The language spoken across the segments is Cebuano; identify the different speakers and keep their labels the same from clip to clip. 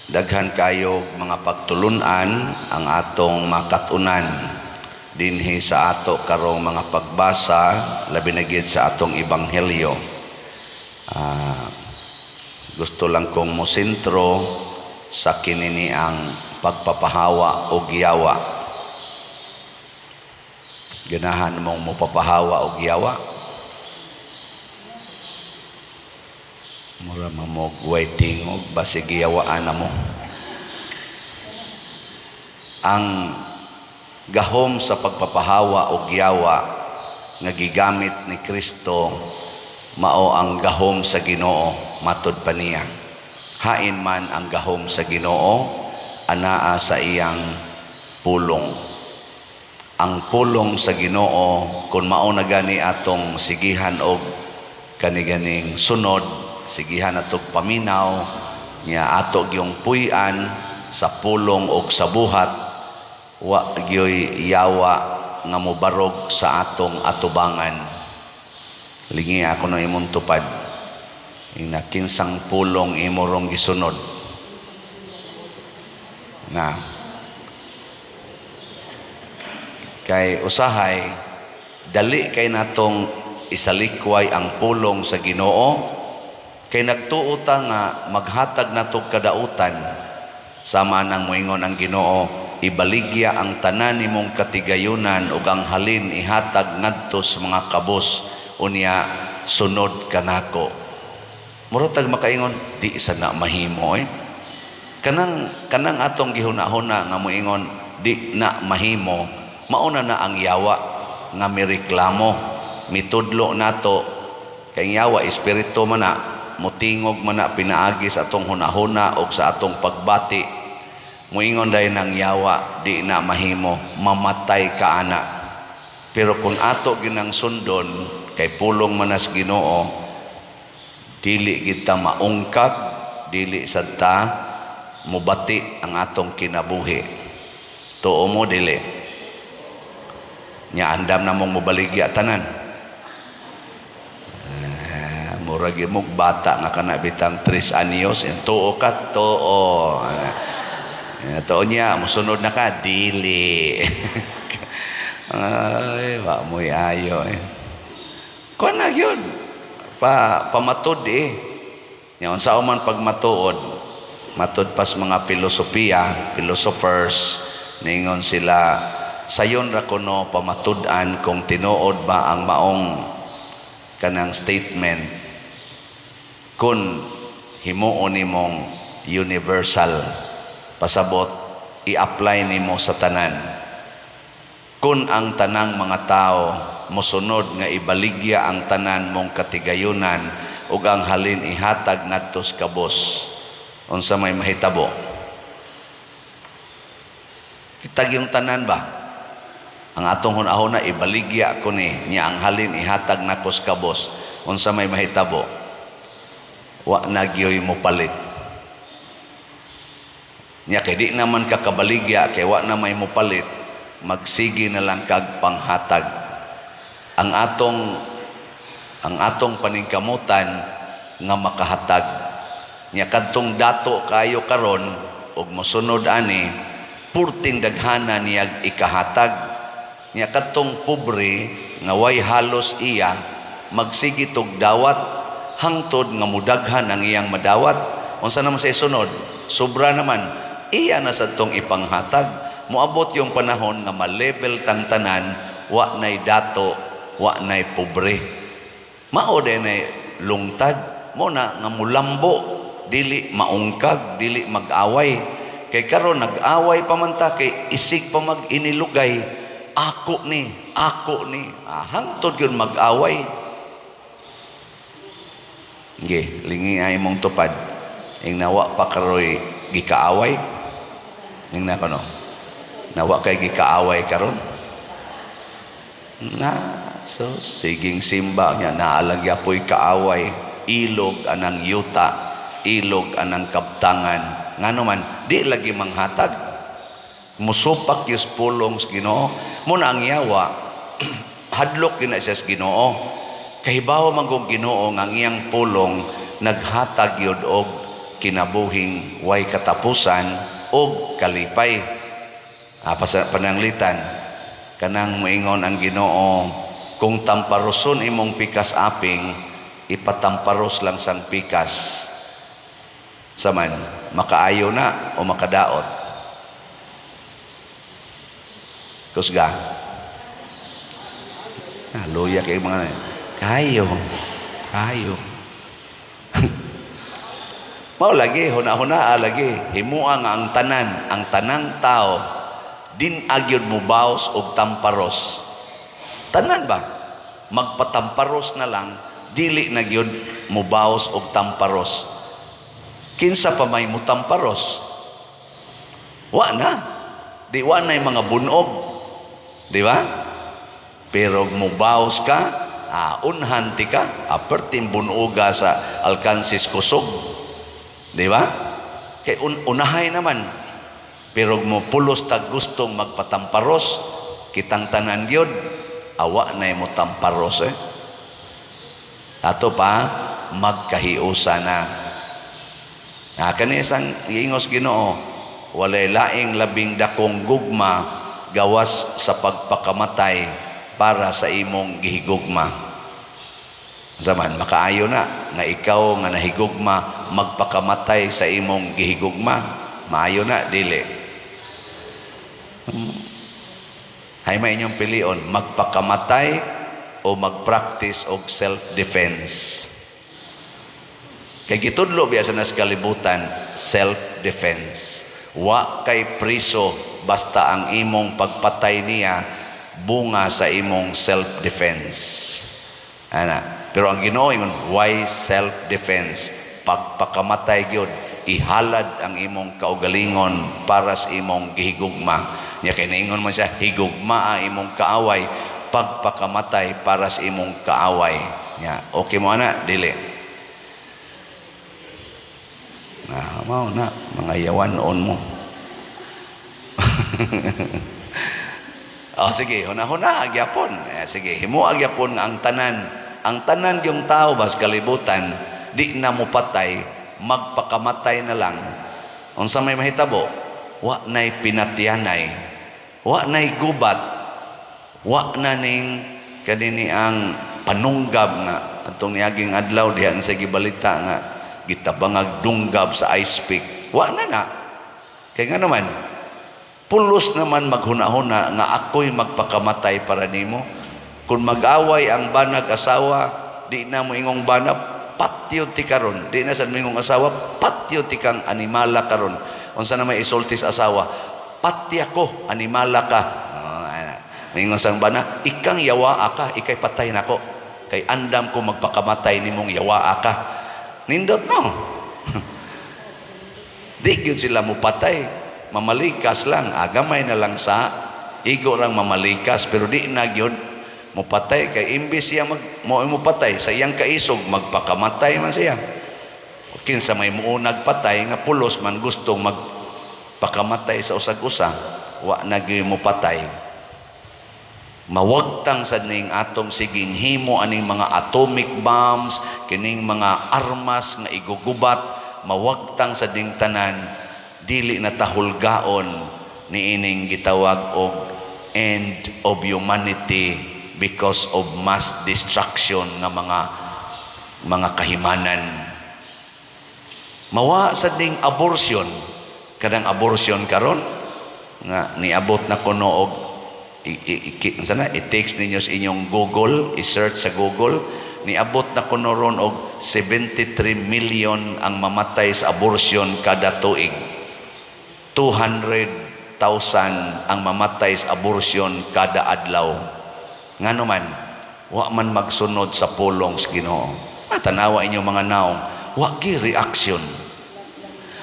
Speaker 1: Daghan kayo mga pagtulunan ang atong makatunan dinhi sa ato karong mga pagbasa, labi na gid sa atong ebanghelyo. Gusto lang kong mosentro sa kinini ang pagpapahawa o giyawa. Ganahan mong mopapahawa og yawa? Mura mamog way tingog, basig giyawaan na mo. Ang gahom sa pagpapahawa og yawa nga gigamit ni Kristo mao ang gahom sa Ginoo, matud pa niya. Hain man ang gahom sa Ginoo, anaa sa iyang pulong. Ang pulong sa Ginoo, kung mao na gani atong sigihan og kaniganing sunod, sigihan atog paminaw nya, ato gyung puy-an sa pulong og sa buhat, wa gyoy yawa nga mobarog sa atong atubangan. Lingi ako na imong tupad. Ina, kinsang pulong imo rong gisunod na? Kay usahay dali kay natong isalikway ang pulong sa Ginoo, kay nagtuo ta nga maghatag nato kadautan. Sama nang moingon ang Ginoo, "Ibaligya ang tanan nimong katigayunan ug ang halin ihatag ngadto sa mga kabos, unya sunod kanako." Mura tag makaingon, "Di sa na mahimo eh." Kanang atong gihuna-huna nga moingon di na mahimo, mauna na ang yawa nga mireklamo, mitudlo nato. Kay yawa espiritu man na, mutingog man na pinaagi sa atong hunahuna o sa atong pagbati. Muingon dayon ang yawa, "Di na mahimo, mamatay ka ana." Pero kung ato ginang sundon kay pulong manas Ginoo, dili kita maungkag, dili sad ta mubati ang atong kinabuhi. Tuo mo, dili? Nya andam na mong mobaligya tanan? Murag imong bata nga kana bitang 3 anyos. Tuo ka? Tuo. Tuo niya, mosunod na ka? Dili. Ay, wa mo'y ayo eh. Kuan na yun. Pamatod eh. Nya unsa man pagmatuod? Matud pas mga filosofiya, philosophers, ningon sila, sayon ra kuno pamatud-an kung tinuod ba ang maong kanang statement kung himuon nimong universal, pasabot i-apply nimo sa tanan. Kung ang tanang mga tao mosunod nga ibaligya ang tanan mong katigayunan ug ang halin ihatag ngadto sa kabos, unsa may mahitabo? Kitag yung tanan ba? Ang atong hunahuna, ibaligya ko ni niya, ang halin ihatag nako sa kabos, unsa may mahitabo? Wa na gyoy mo palit. Nya kay di naman ka kabaligya, kay wa na may mopalit, magsige na lang kag panghatag. Ang atong paningkamutan nga makahatag. Nya kadtong dato kayo karon ug mosunod ani, purting daghana niyag ikahatag. Nya kadtong pobre nga way halos iya, magsige tog dawat hangtod nga mudaghan ang iyang madawat. Unsa naman sa isunod? Sobra naman, iya na sa tong ipanghatag. Moabot yung panahon nga ma-level tang tanan, wa nay dato, wa nay pobre. Mao din nay lungtad mo na nga mulambo, dili maungkag, dili mag-away. Kay karon nag-away pa man ta kay isig pa mag inilugay, ako ni, ako ni. Hangtod yun mag-away. Ge, lingi ay mong tupad. Ing nawa pa karoy gikaaway. Ing na kono. Nawa kay gikaaway karon. Na, so siging simba niya naalang yapoy kaaway, ilog anang yuta, ilog anang kabtangan. Ngano man di lagi manghatag. Musupak yus pulong sa Ginoo. Muna ang yawa hadlok gyud na siya sa Ginoo. Kahibaw man kung Ginoo nga ang iyang pulong naghatag yun og kinabuhing way katapusan og kalipay. Pananglitan kanang moingon ang Ginoo, kung tamparoson imong pikas aping, ipatamparos lang sang pikas. Saman, makaayo na o makadaot? Kusga. Ah, luya kay mga kayo. Kayo. Mao lagi, huna-huna lagi, himua nga ang tanan, ang tanang tao din agyod mo baos og tamparos. Tanan ba? Magpatamparos na lang, dili na gyud mo baos og tamparos. Kinsa pa may mutamparos? Wa na. Di wa na yung mga bunog. Di ba? Pero mubaos ka, unhan ti ka, aperting bunoga sa alkansis kusog. Di ba? Kay unahay naman. Pero mo pulos tag gustong magpatamparos, kitang tanan gyud, awa na mo tamparos eh. Ato pa, magkahiusa na. Kani isang giingos Ginoo, walay laing labing dakong gugma gawas sa pagpakamatay para sa imong gihigugma. Zaman makaayo na nga ikaw nga nahigugma magpakamatay sa imong gihigugma, maayo na dili? Hay may inyong pilion, magpakamatay o magpractice og self-defense. Kay gitudlo biya sa nas kalibutan, self-defense. Wa kay priso basta ang imong pagpatay niya bunga sa imong self-defense. Ana. Pero ang Ginoo ingon, why self-defense? Pagpakamatay gyud, ihalad ang imong kaugalingon para sa imong gihigugma. Nya kay naingon man siya, higugmaa imong kaaway, pagpakamatay para sa imong kaaway. Nya, okay mo ana dili? Na mao na mga yawan-on mo. Oh, sige, huna-huna gyapon. Eh, sige, himoa gyapon nga ang tanan yung tao bas kalibutan di na mo patay, magpakamatay na lang. Unsa may mahitabo? Wa nay pinatyanay, wa nay gubat, wa na ning kanini ang panunggab nga atong niaging adlaw diha sa gibalita nga gitabangag dunggab sa ice pick. Wa na na. Kay nga naman, pulos naman maghuna-huna nga ako'y magpakamatay para nimo. Kung mag-away ang banag asawa, di na mo ingong bana, patyo ti karon. Di na sad mo ingong asawa, patyo ti kang animala karon. Unsa na may isulti sa asawa? Patya ko, animala ka. Oh, maingon sang bana, ikang yawaa ka, ikay patay nako. Kay andam ko magpakamatay nimong yawaa ka. Nindot no. Di gyud sila mo patay. Mamalikas lang, agamay na lang sa igo rang mamalikas, pero di na gyud mupatay kay imbis siya mag mo mupatay sa iyang kaisog, magpakamatay man siya. Kinsa may muunag patay nga pulos man gustong magpakamatay sa usag-usa, wa na gyud mupatay. Mawagtang sad ning atong siging himo aning mga atomic bombs, kining mga armas nga igugubat, mawagtang sa ding tanan, dili na tahulgaon niining gitawag og end of humanity because of mass destruction nga mga kahimanan. Mawa sa ding abortion, kanang abortion karon nga niabot na kuno og sana i-text ninyo sa inyong Google, i-search sa Google, niabot na kuno ron og 73 million ang mamatay sa abortion kada tuig. 200,000 ang mamatay sa abortion kada adlaw. Ngano man, wa man magsunod sa pulong sa Ginoo. Tanawa inyong mga naong, wa gi reaction.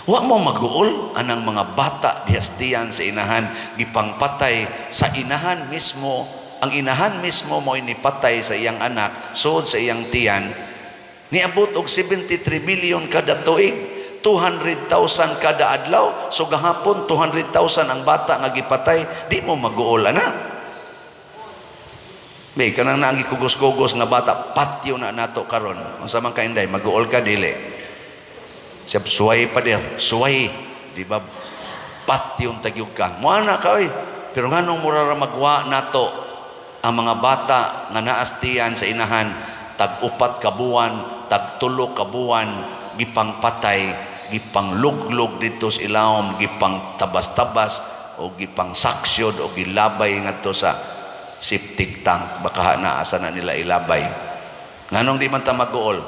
Speaker 1: Wa mo maguol anang mga bata dihastiyan sa inahan, gipangpatay sa inahan mismo. Ang inahan mismo mo inipatay sa iyang anak, sud sa iyang tiyan. Niabot og 73 million kada tuig, 200,000 kada adlaw. So gahapon 200,000 ang bata nga gipatay, di mo maguol ana. May kanang naangi kugos-kugos nga bata, patyo na nato karon. Unsa man ka, Inday, maguol ka dili? Sab suway, pader, suway, di ba? Patyon tagyog ka. Moana ka oy. Pero nganong mura ra magwa nato ang mga bata nga naastian sa inahan tag 4 ka buwan, tag 3 ka buwan, gipangpatay, gipangluglog dito sa ilawom, gipang tabas-tabas o gipang saksyod o gilabay ngadto sa septic tank? Baka naa sa na nila ilabay. Nganong di man ta maguol?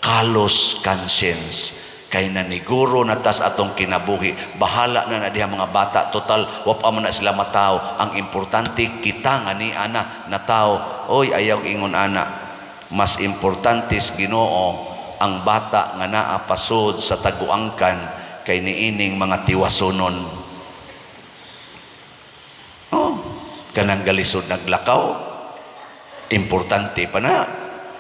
Speaker 1: Callous conscience, kay naniguro na tas atong kinabuhi. Bahala na na diha mga bata, total wa pa man na sila mataw, ang importante kita nga ni ana nataw. Oy, ayaw ingon ana. Mas importante sa Ginoo ang bata nga naa pasod sa taguangkan kay niining mga tiwasonon. Oh, kanang galisod naglakaw, importante pa na.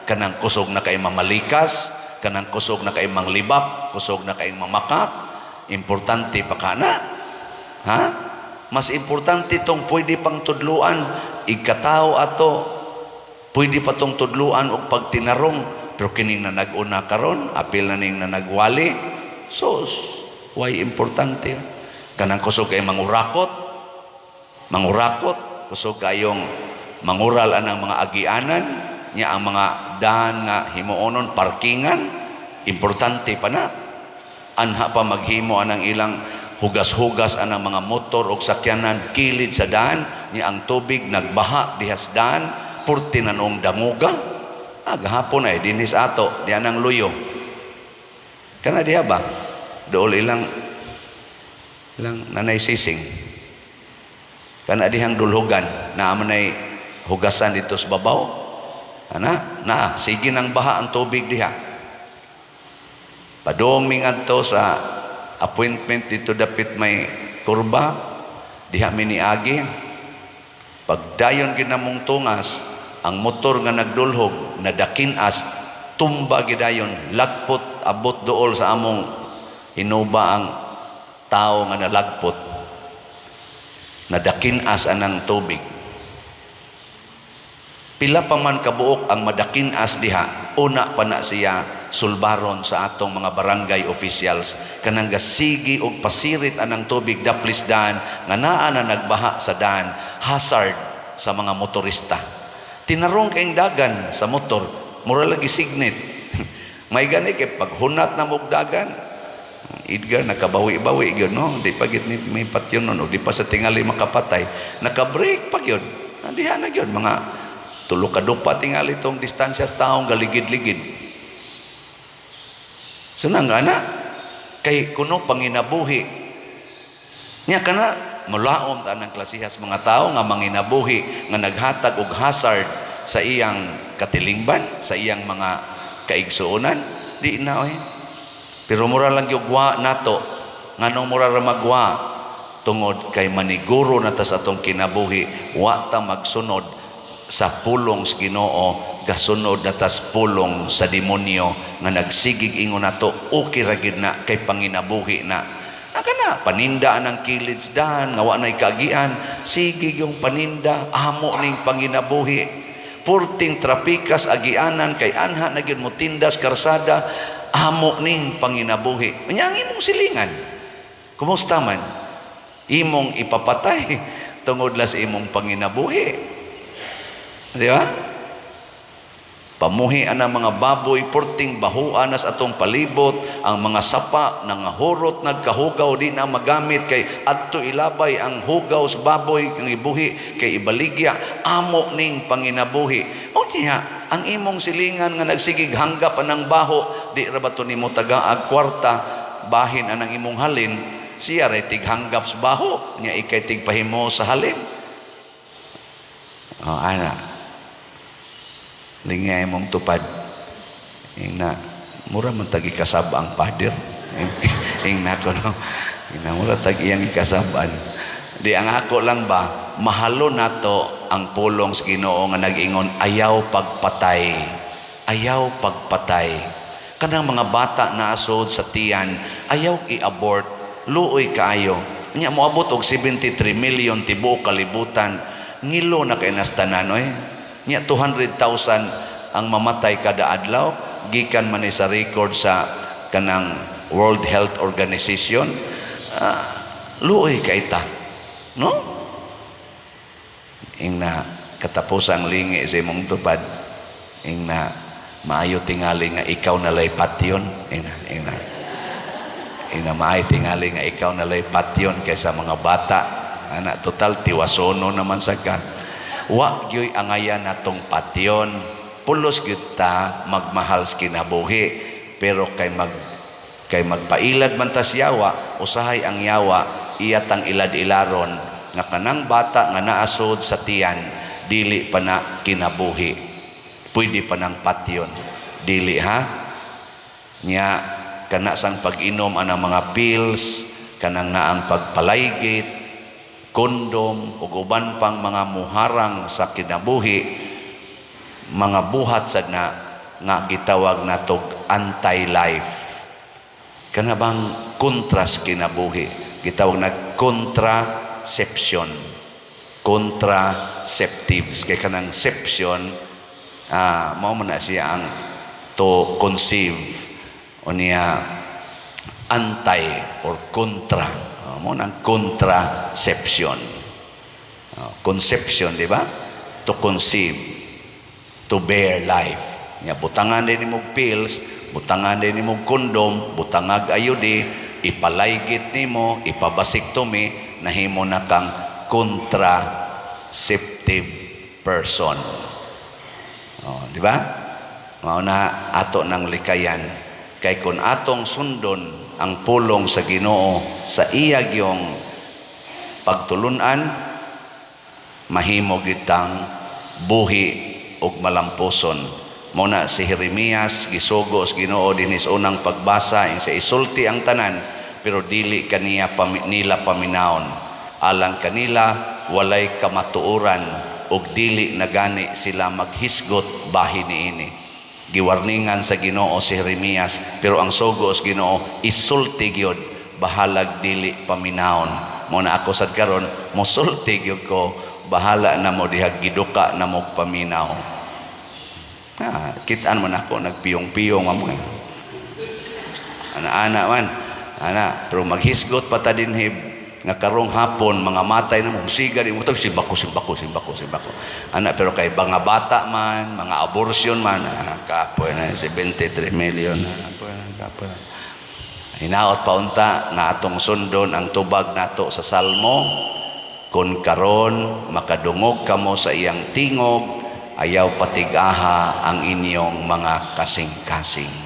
Speaker 1: Kanang kusog na kay mamalikas, kanang kusog na kay manglibak, kusog na kay mamakak, importante pa ka na. Ha? Mas importante tong pwede pang tudluan, ikatao ato, pwede pa tong tudluan og pagtinarong, pero kining na nag-una karon, apil na ning na nagwali, so, why importante? Kanang kusog kay mangurakot, mangurakot, kusog kayong mangural anang mga agianan, nya ang mga daan nga himuonon parkingan, importante pa na. Anha pa maghimo anang ilang hugas-hugas anang mga motor og sakyanan kilid sa daan, nya ang tubig nagbaha dihas daan, purti na noong danguga. Ah, gahapon ay dinis ato diyan ang luyo kana diha ba dool ilang ilang nanay sising kana dihang dulhugan na manay hugasan dito sa babaw ana na sige nang baha ang tubig diha. Padung mi ngadto sa appointment dito dapit may kurba diha mi niagi. Pagdayon ginamong tungas, ang motor nga nagdulhog nadakinas, tumba gidayon, lagpot abot dool sa among hinuba ang tao nga nalagpot. Nadakinas anang tubig. Pila pa man kabuok ang madakinas diha, una pa na siya sulbaron sa atong mga barangay officials kanang gasigi og pasirit anang tubig daplis daan nga naa na nagbaha sa daan, hazard sa mga motorista. Tinarong kayong dagan sa motor, mura lagi signit. May gani kay paghunat na mog dagan, Edgar, nakabawi-bawi gyud, no? Di pa gid ni may patyon no, di pa sa tingali makapatay. Naka-brake pa gyud. Diha na gyud mga 3 ka dupa tingali tong distansya sa taong galigid-ligid. So nang ana kay kuno panginabuhi. Nya kana mulaom ta ng klasihas mga tao nga manginabuhi nga naghatag og hazard sa iyang katilingban, sa iyang mga kaigsuonan, di na oy. Pero mura lang gyud wa nato. Nganong mura ra magwa? Tungod kay maniguro na ta sa atong kinabuhi, wa ta magsunod sa pulong sa Ginoo, gasunod na tas pulong sa demonyo nga nagsigig ingon nato okay ra gid na kay panginabuhi na. Aka na paninda anang kilid daan nga wa nay kaagian, sige yung paninda, amo ning panginabuhi. Purting trapikas agianan kay anha na gyud mo tindas karsada, amo ning panginabuhi. Nya ang imong silingan, kumusta man imong ipapatay tungod la sa imong panginabuhi, di ba? Pamuhi ang mga baboy, purting bahuan nas atong palibot, ang mga sapa nangahurot, nagkahugaw, di na magamit kay adto ilabay ang hugaw sa baboy kang ibuhi kay ibaligya, amo ning panginabuhi. O niya, ang imong silingan nga nagsigig hanggap anang baho, di ra ba to nimo tagaag kwarta bahin anang imong halin, siya ray tighanggap sa baho, nya ikay tigpahimo sa halin. Oh, ana. Lingay mong tupad. Ing na, mura man tagi kasab ang pader. Ing na ko no. Ing na mura tagi iyang ikasaban. Di ang ako lang ba, mahalo nato ang pulong sa Ginoo nga nag-ingon, ayaw pagpatay. Ayaw pagpatay. Kanang mga bata na asod sa tiyan, ayaw i-abort. Luoy kaayo. Nya moabot og 73 million tibuok kalibutan. Ngilo na kay nastanan oy. Nya 200,000 ang mamatay kada adlaw gikan man ni sa record sa kanang World Health Organization. Luoy kay ta, no? Ingna katapos ang lingi sa imong tupad, ingna maayo tingali nga ikaw nalay patyon. Ingna maayo tingali nga ikaw nalay patyon kaysa mga bata ana. Total, tiwasono naman sa ka. Wa gyoy angayan natong patyon. Pulos gyud ta magmahal sa kinabuhi, pero kay magpailad man tas yawa. Usahay ang yawa, iya tang ilad-ilaron nga kanang bata nga naasod sa tiyan, dili pa na kinabuhi, pwede pa nang patyon. Dili ha. Nya kana sang pag-inom anang mga pills, kanang naang pagpalaygit, kondom ug uban pang mga muharang sa kinabuhi, mga buhat sad na nga gitawag natog anti-life, kana bang kontras kinabuhi, gitawag na contraception, contraceptives, kay kanang ception, mao man na siya ang to conceive. Unya anti or kontra, mo nang contraception. Conception, di ba? To conceive, to bear life. Nya butangan din nimo pills, butangan din nimo kondom, butangag IUD, ipalaygit nimo, ipabasectomy, nahimo na kang contraceptive person. Oh, di ba? Mao na ato nang likayan, kay kung atong sundon ang pulong sa Ginoo sa iya gyong pagtulunan, mahimo gitang buhi ug malampuson. Mao na si Jeremias gisugo sa Ginoo dinhi sa unang pagbasa sa isulti ang tanan, pero dili kaniya nila paminawon. Alang kanila walay kamatuoran ug dili nagani sila maghisgot bahin niini. Giwarningan sa Ginoo si Jeremias, pero ang sugo sa Ginoo, isulti gyud, bahalag dili paminawon. Mo na ako sad karon mosulti gyud ko, bahala na mo dihag giduka na mo paminaw. Kitaan man ako nagpiyong-piyong amo. Ana-ana man ana, pero maghisgot pa ta dinhi nga karong hapon mga matay na mo siga di mo tag simbako, simbako, simbako, simbako ana. Pero kay mga bata man, mga abortion man, kapoy na 73 million, kapoy na, kapoy na. Hinaot pa unta nga atong sundon ang tubag nato sa Salmo: "Kun karon makadungog kamo sa iyang tingog, ayaw patigaha ang inyong mga kasing-kasing."